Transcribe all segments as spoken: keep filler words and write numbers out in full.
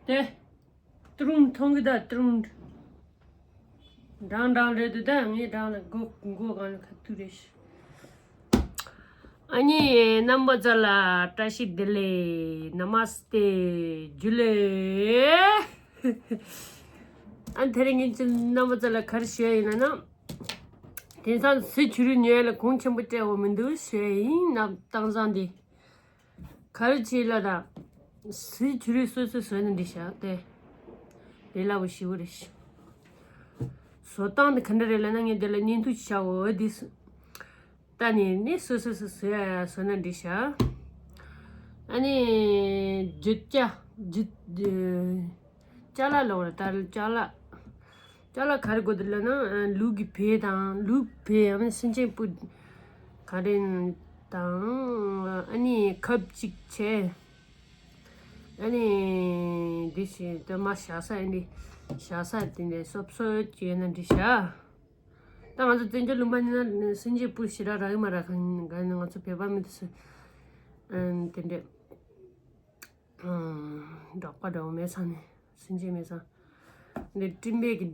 དེ། ཏྲུང་མཐོང་གི་ད་ཏྲུང་། འགྲང་འགྲང་རེད་འདུག་ད་ངའི་འགྲང་ལ་མགོ་མགོ་གང་ལ་ཁ་ཐུག་རེད་ཤི། ཨ་ནི་རྣམ་པ་ཚོ་ལ་བཀྲ་ཤིས་བདེ་ལེགས། ན་མ་སྟེ། ཇུ་ལེ། ཨ་དེ་རིང་ངས་ཅི་རྣམ་པ་ཚོ་ལ་ག་རེ་ཞུ་ཡ་ཡིན་ན་ན། དེང་སང་གཟི་བྱུ་རུ་ཉོ་ཡ་ལ་གོང་ཆེན་པོ་སྤྲད་འོ་མི་འདུག་ཞུ་ཡ་ཡིན་ན་བཏང་བཟང་འདི། ག་རེ་བྱེད་ལ་ད། གཟི་བྱུ་རུ་སོ་སོས་བཟོས་ན་འགྲིག་ཤག་སྟེ། དེ་ལ་བུ་ཞི་བོ་རེད་ཤག་བཟོ་སྟངས་དེ་ག་འདྲ་རེད་ལབ་ན་ངས་དེ་ལ་བརྙན་ཐུང་ཞིག་བྱའོ་འདི་སུ། ད་ནི་ནི་སོ་སོ་སོ་བཟོས་ཡ་བཟོས་ན་འགྲིག་ཤག་ཨ་ནི་རྒྱུ་ཅ་རྒྱུ། ཅ་ལག་ལོག་རེད་ད་ཅ་ལག་ཅ་ལག་ག་རེ་དགོས་འདུག་ལབ་ན་ལུག་གི་བལ་དང་ལུག་བལ་ཡང་ན་སེམས་ཅན་སྤུ་ག་རེ་དང་ཨ་ནི་ཁབ་གཅིག་བྱས། ཨ་ནི་འདི་བཞིན་དུ་མ་བཞག་ས་ཨ་ནི་བཞག་ས་དེ་འདྲའི་སོབ་སོབ་ཅིག་ཡོད་ན་འགྲིག་ཤག་ད་ང་ཚོ་བཙན་བྱོལ་ལུང་པ་ནི་ན་སེམས་ཅན་སྤུ་ཞེ་དྲག་རག་གི་མ་རག་ག་ནི་ང་ཚོ་བོད་པ་མི་དེ་ཚོ་དེ་འདྲའི་འབྲོག་པ་འདྲ་བོ་མེད་ས་ནས་སེམས་ཅན་མེད་ས་འདི་སྤྲིན་པའི་གི་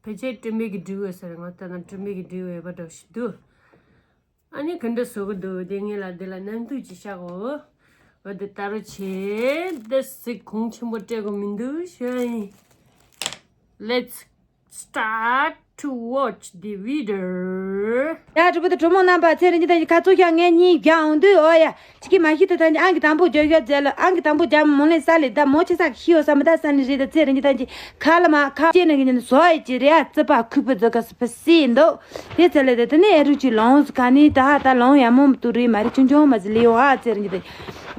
ཕལ་ཆེར་སྤྲིན་པའི་གི་འབྲི་འོས་ཟེར་ང་ལྟ་ན་སྤྲིན་པའི་གི་འབྲི་འོས་པ་འདྲ་བོ་ཞིག་འདུག་ཨ་ནི་ག་འདྲ་བཟོ་གི་འདུག་དེ་ངེད་ལ་འདི་ལ་རྣམ་ཐུག་ཅིག་བཞག་གོ་འོ་དེ་ལྟ་རུ་བྱེད་འདི་སི་གོང་ཆེན་པོ་སྤྲད་དགོས་མི་འདུག་ཞུ་ཡིན། Let's start to watch the video. ཡ་གྲོགས་པོ་དང་གྲོགས་མོ་རྣམ་པ་ཚེ་རིང་གི་ད་ཁ་ཚོ་ཤ་ངས་གཉིས་བརྒྱ་འོང་དུས་ཨོ་ཡ། ཅི་གི་མ་ཤི་ཏུ་ཐན་ཨང་གི་དང་པོ་བརྗོད་ཡོད་ཟེར་ལ་ཨང་གི་དང་པོ་རྒྱ་མོ་ལེ་ས་ལེ་ད་མོ་ཆེ་ས་གི་ཤི་ཡོད་ས་མི་ད་ས་ནི་རེད་ད་ཚེ་རིང་གི་ད་ཅི་ཁ་ལ་མ་ཁ་ཅེ་ནི་གི་ཉན་བཟོ་ཡི་ཅི་རེ་ཨ་ཙི་པ་ཁུ་པུ་ཛོ་ག་སི་པ་སི་འདོ། དེ་ཚེ་ལེ་དེ་དེ་ནི་ཨེ་རུ་ཅི་ལོང་སི་ཁ་ནི་ད་ཧ་ད་ལོང་ཡ་མོ་མ་ཏུ་རི་མ་རི་ཆུང་ཆུང་མ་ཟི་ལི་ཡོ་ཨ་ཚེ་རིང་གི་ད་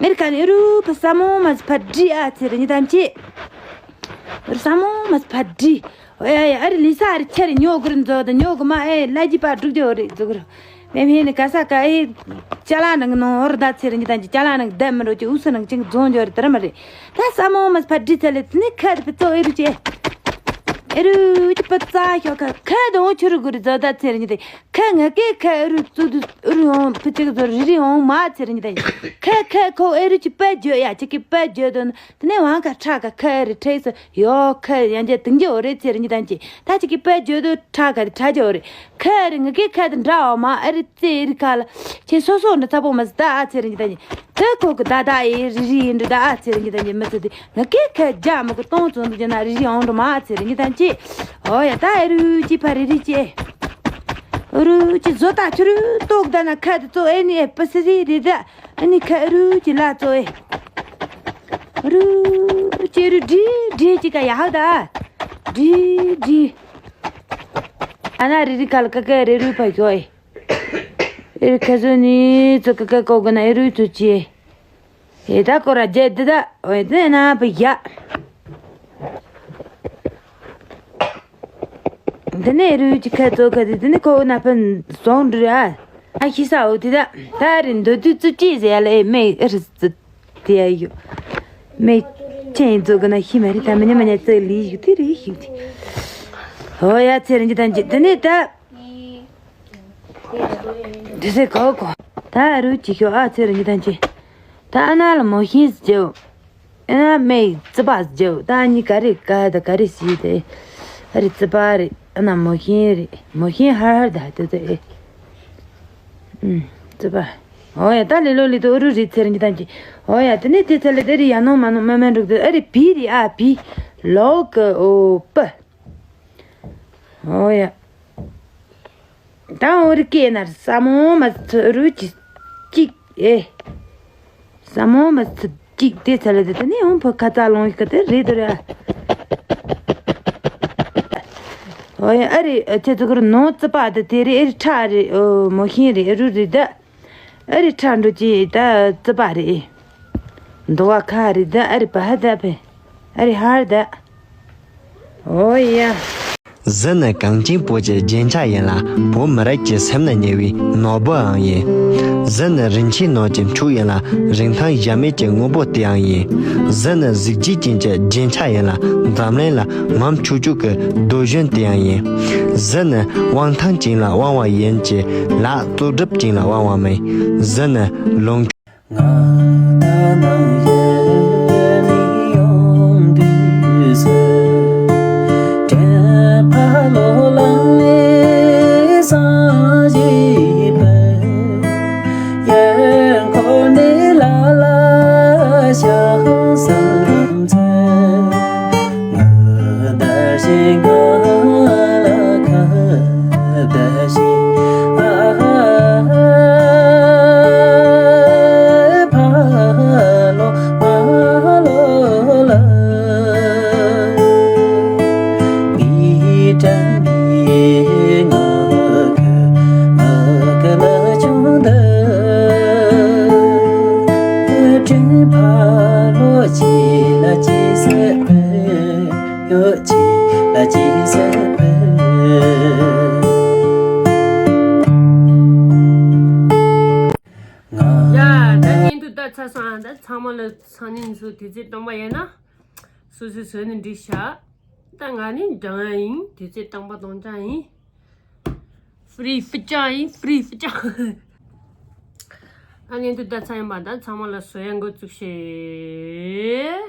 ཨེ་རི་ཁ་ནི་ཨེ་རུ་པ་ས་མོ་མ་ཟི་ཕ་དྲི་ཨ་ཚེ་རིང་གི་ད་ཅི། ཨེ་རུ་ས་མོ་མ་ཟི་ཕ་དྲི། ཨེ་ཨེ་ཨ་རི་ལི་ས་ཨ་རི་ཆ་རི་ཉོ་གུ་རི་མཛོ་ད་ཉོ་གུ་མ་ཨེ་ལ་ཇི་པ་དྲུག་ཅོ་རི་ཛུ་གུ་རི། མེ་མེ་ནི་ག་ས་ག་ཨེ། ཅ་ལག་ནང་ནང་ཧོར་ད་ཚེ་རིང་གི་ད་ཅི་ཅ་ལག་ནང་བསྡད་མི་འགྲོ་ཅི་ཨུ་སུ་ནང་ཅིང་རྫོང་འཇོ་རི་དེ་ར་མ་རེད། ད་ས་མོ་མ་ཕ་དྲི་ཚ་ལེ་དེ་ནི་ཁ་དེ་པི་ཙོ་ཨེ་རུ་ཅེ། ཨེ་རུ་ཅི་པ་ཙ་ཤོ་ཁ་ཁ་དེ་འོ་ཆུ་རུ་གུ་རི་ཛོ་ད་ཚེ་རིང་གི་ད་ཁ་ང་ཀེ་ཁ་ཨེ་རུ་ཙུ་དུ་ཨེ་རུ་ཧོང་ཕི་ཅིག་ཙོ་རི་རི་ཧོང་མ་ཚེ་རིང་གི་ད་ཁ་ཁ་ཁོ་ཨེ་རུ་ཅི་པ་འཇོ་ཡ་ཅི་ཀི་པ་འཇོ་དོན། དེ་ནས་ཝང་ཁ་ཁྲག་ཁ་ཁ་རི་ཁྲེག་སུ་ཡོ་ཁ་ཡང་ཅེ་དིང་ཅེ་འོ་རེ་ཚེ་རིང་གི་ད་ཅི་ད་ཅི་ཀི་པ་འཇོ་དོ་ཁྲག་ཁ་དེ་ཁྲག་ཅེ་འོ་རེ། ཁ་རི་ང་ཀེ་ཁ་དེ་འདྲ་འོ་མ་ཨ་རི་ཙེ་རི་ཁ་ལ་ཁྱེད་སོ་སོ་འདྲ་ཚ་པོ་མ་ཟི་ད་ཨ་ཚེ་རིང་གི་ད་ཅི་ད་ཁོ་གི་ད་ད་ཨེ་རི་རི་ཡིན་འདྲ་ད་ཨ་ཚེ་རིང་གི་ད་ཅི་མི་ཚེ་དེ་ང་ཀེ་ཁ་རྒྱ་མི་གི་སྟོང་ཙོ་འདུག་ཅེ་ན་རི་རི་འོང་འགྲོ་མ་ཨ་ཚེ་རིང་གི་ད་ཅི། ཨོ་ཡ་ད་ཨེ་རུ་ཅི་ཕ་རི་རི་ཅེ། ཨེ་རུ་ཅི་བཟོ་ད་ཆུ་རུ་ཏོག་ད་ན་ཁ་དེ་ཙོ་ཨེ་ནི་ཨེ་པ་སི་རི་རི་ད། ཨ་ནི་ཁ་ཨ་རུ་ཅི་ལ་ཙོ་ཨེ། ཨ་རུ་ཅི་ཨ་རུ་འདྲི་འདྲི་ཅི་ཀ་ཡ་ཧ་ད། འདྲི་འདྲི། ཨ་ན་རི་རི་ཁ་ལ་ཀ་ཀ་རེ་རུ་ཕ་ཞོ་ཨེ། ཨེ་རི་ཁ་ཟོ་ནི་ཙོ་ཀ་ཀ་ཀོ་ག་ན་ཨེ་རུ་ཙོ་ཅི་ཨེ། ཨེ་ད་ཀོ་ར་ཇེ་དི་ད་ཨོ་ཨེ་དེ་ན་ཕ་ཡ། དེ་ནས་རུས་ཀྱི་ཁ་ཙོག་ཁ་དེ་དེ་ནས་ཁོ་ན་ཕན་ཟོང་འདྲུ་ཨ། ཨ་ཤི་ས་འོ་དེ་ད་ད་རེ་འདོད་དུས་ཙུ་ཅི་ཟེར་ཡ་ལ་ཨེ་མེ་ཨེ་རི་ཙུ་དེ་ཡ་ཡོ། མེ་ཆེན་ཙོག་གི་ན་ཤི་མ་རི་ད་མི་ཉ་མ་ཉ་ཙེ་ལི་ཞུ་དེ་རི་ཞུ་དེ། ཧོ་ཡ་ཚེ་རིང་གི་ད་འཇི་དེ་ནས་ད། དེ་ཚེ་གོ་གོ། ད་རུས་ཀྱི་ཤོ་ཨ་ཚེ་རིང་གི་ད་འཇི། ད་ཨ་ན་ལ་མོ་ཤིན་ཟེར་ཇེའུ། ཨ་ན་མེ་ཙི་པ་ཟེར་ཇེའུ། ད་ཨ་ནི་ག་རེ་ག་ད་ག་རེ་ཞིག་དེ། ཨ་རེ་ཙི་པ་རེ། ཨ་ན་མོ་ཤིན་རེ། མོ་ཤིན་ཧར་ཧར་ད་དེ་དེ་ཨེ། ཨུམ། ཙི་པ། ཨོ་ཡ་ད་ལེ་ལོ་ལི་དུ་ཨུ་རུ་རི་ཚེ་རིང་གི་ད་འཇི། ཨོ་ཡ་དེ་ནས་དེ་ཚེ་ལེ་དེ་རི་ཡ་ནོ་མ་ནོ་མ་མན་རུག་དེ་ཨ་རེ་བི་རི་ཨ་བི། ལོ་ཀ་ཨོ་པ། ཨོ་ཡ། ད་འོ་རི་ཀེ་ན་ས་མོ་མ་ཚུ་རུ་ཅི་ཅིག་ཨེ། ས་མོ་མ་ཚུ་ཅིག་དེ་ཚ་ལ་དེ་དེ་ནས་འོང་ཕོ་ཁ་ཙ་ལོང་ཡི་ཀ་དེ་རེད་དོ་ར། ཨོ་ཡ་ཨ་རི་ཨ་ཚེ་ཚུ་གུར་ནོ་ཙི་པ་དེ་དེ་རེད་ཨེ་རི་ཁྲ་རེད་ཨོ་མོ་ཤིན་རེད་ཨེ་རུ་རེད་ད། ཨ་རི་ཁྲ་འགྲོ་ཅི་ད་ཙི་པ་རེད། འདོ་བ་ཁ་རེད་ད་ཨ་རི་པ་ཧ་ད་ཕེ། ཨ་རི་ཧར་ད། ཨོ་ཡ། གཟི་ནི་གངས་ཅན་བོད་ཀྱི་རྒྱན་ཆ་ཡིན་ལ། བོད་མི་རིགས་ཀྱི་སེམས་ན་ཉེ་བའི་ནོར་བུའང་ཡིན། གཟི་ནི་རིན་ཆེན་ནོར་གྱི་མཆོག་ཡིན་ལ། རིན་ཐང་གཞལ་མེད་ཀྱི་དངོས་པོ་དེའང་ཡིན། གཟི་ནི་གཟི་བརྗིད་ཅན་གྱི་རྒྱན་ཆ་ཡིན་ལ། འཛམ་གླིང་ལ་ངོམ་ཆོག་ཆོག་གི་རྡོ་གཞོན་དེའང་ཡིན། གཟི་ནི་དབང་ཐང་ཅན་ལ་དབང་བ་ཡིན་གྱི་ལ། རྩོལ་སྒྲུབ་ཅན་ལ་དབང་བ་མིན། གཟི་ནི་ལོངས། ང་ད་ནང་ཡལ་མི་ཡོང་དུས། ཡ། ད་བརྙན་ཐུང་ལྟ་ཚར་སོང་ཨ། ད་ཚང་མ་ལ་སང་ཉིན་ཚོ་དུས་ཚོད་སྟོང་པ་ཡིན་ན་སོ་སོའི་བཟོས་ནས་འགྲིག་ཤག་ད་ང་ནི་འགྲང་ཡ་ཡིན། དུས་ཚོད་སྟོང་པ་སྟོང་ཅང་ཡིན། ཧྥི་རི་ཧྥི་ཅང་ཡིན། ཧྥི་རི་ཧྥི་ཅང་། ད་བརྙན་ཐུང་ལྟ་ཚར་ཡིན་པ། ད་ཚང་མ་ལ་བཟོ་ཡ་འགོ་བཙུགས་ཤིག